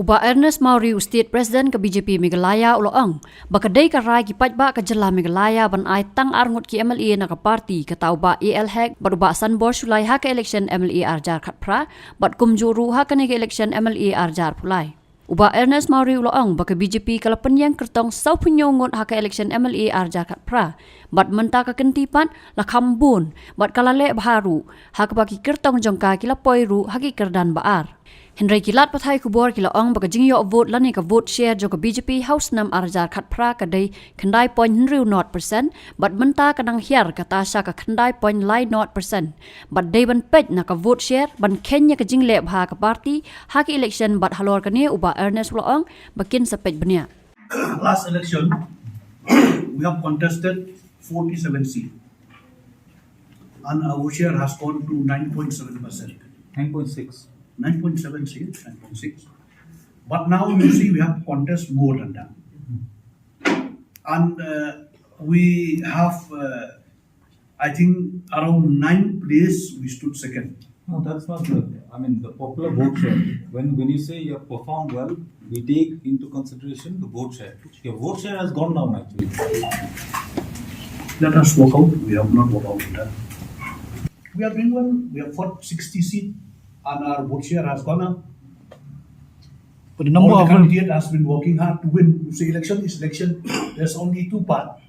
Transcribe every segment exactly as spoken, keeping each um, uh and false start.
U Bah Ernest Mawrie, u State President ka B J P Meghalaya, u la ong ba ka dei ka rai ki paidbah ka jylla Meghalaya ban ai tang ar ngut ki M L A na ka party, kata u Bah A L Hek bad u Bah Sanbor Shullai ha ka election M L A ar hajar khatphra bad kumjuh ruh ha kane ka election M L A ar hajar arphew lai. U Bah Ernest Mawrie u la ong ba ka B J P ka la pynïeng kyrtong sawphew hynñiew ngut ha ka election M L A ar hajar khatphra bad mynta ka kynti pat la kham bun bad ka la leh bha ruh, ha kaba ki kyrtong jong ka ki la poi ruh ha ki kyrdan ba ar. Hynrei ki lad pathai khubor ki la ong ba ka jingïoh vote lane ka vote share jong ka B J P ha u snem ar hajar khatphra ka dei khyndai point hynriew nought percent bad mynta ka dang hiar kata sha ka khyndai point lai nought percent bad dei ban peit na ka vote share ban kheiñ ïa ka jingleh bha ka party ha ka election bad halor kane u Bah Ernest u la ong ba kin sa peit bniah. Last election, we have contested forty-seven seats, and our share has gone to nine point seven percent. Nine point six. Nine point seven seats, nine point six. But now you see we have contest more than that. And uh, we have, uh, I think, around nine place we stood second. No, that's not the, I mean, the popular vote share. When, when you say you have performed well, we take into consideration the vote share. Your vote share has gone down actually. Let us work out. We have not worked out that. We are doing well. We have fought sixty seats and our vote share has gone up. But the number All the of candidate has been working hard to win. You say election is election. There's only two part.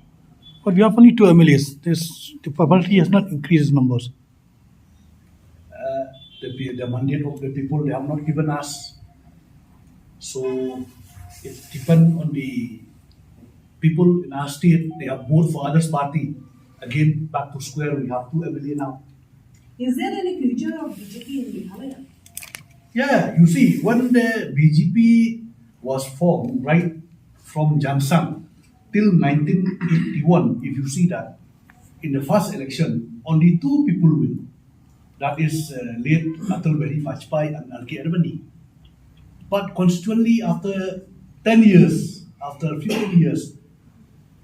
But we have only two M L As. This, the party has not increased its numbers. Uh, the, the mandate of the people they have not given us. So it depends on the people in our state. They have voted for others party. Again, back to square, we have two M L A now. Is there any future of B J P in Meghalaya? Yeah, you see, when the B J P was formed, right from Jangsang till nineteen eighty-one, if you see that, in the first election, only two people win. That is uh, late Atal Bihari Vajpayee and L K Advani. But constitutionally, after ten years, after fifteen years,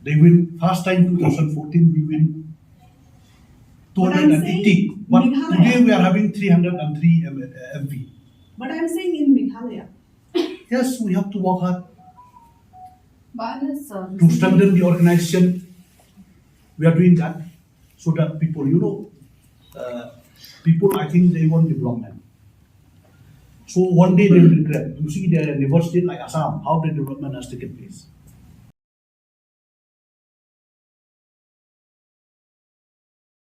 they win. First time two thousand fourteen, we win But I'm saying two hundred eighty. But Meghalaya. Today we are having three hundred three M- uh, M P. But I'm saying in Meghalaya. Yes, we have to work hard But unless, uh, to strengthen the organization. We are doing that so that people, you know, uh, people, I think they want development. So one day they will regret. You see the neighbor state like Assam, how the development has taken place.